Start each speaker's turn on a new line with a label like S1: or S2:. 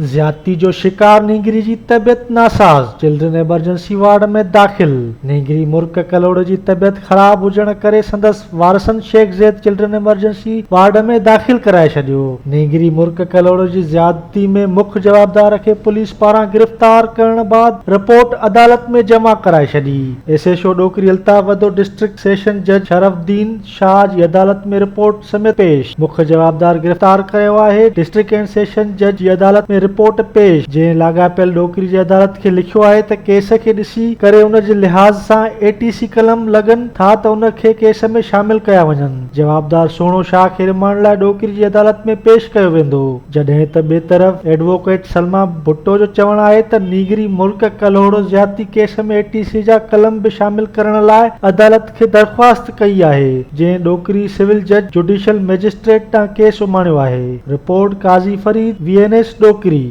S1: زيادتي جو شڪار نينگري جي طبيعت ناساز، چلڊرين ايمرجنسي وارڊ ۾ داخل، نينگري مرڪ ڪلهوڙو جي طبيعت خراب هجڻ ڪري سندس وارثن Sheikh Zayed children emergency ward ۾ داخل ڪرائي ڇڏيو، نينگري مرڪ ڪلهوڙو جي زيادتي ۾ مک جوابدار کي پوليس پاران گرفتار ڪرڻ بعد رپورٽ عدالت ۾ جمع ڪرائي ڇڏي، S H O Dokri Altaf Wadho district session جج شرف الدين شاهه جي عدالت ۾ رپورٽ سميت پيش مک جوابدار گرفتار ڪيو آهي، ڊسٽرڪٽ اينڊ سيشن جج جي عدالت ۾ رپورٽ پيش، جنهن لاڳاپيل ڏوڪري جي عدالت کي لکيو آهي ته ڪيس کي ڏسي ڪري ان جي لحاظ سان اي ٽي سي قلم لڳن ٿا ته ان کي ڪيس ۾ شامل ڪيا وڃن، جوابدار سهڻو شاهه کي رمانڊ لاء ڏوڪري جي عدالت ۾ پيش ڪيو ويندو. جڏهن ته ٻئي طرف ايڊووڪيٽ سلميٰ ڀٽو جو چوڻ آهي ته نينگري ملڪ ڪلهوڙو زيادتي ڪيس ۾ اي ٽي سي جا قلم به شامل ڪرڻ لاء عدالت کي درخواست ڪئي آهي، جنهن ڏوڪري سول جج جوڊيشل مئجسٽريٽ ڏانهن ڪيس اماڻيو آهي. Report, Qazi Farid, V N S, Dokri.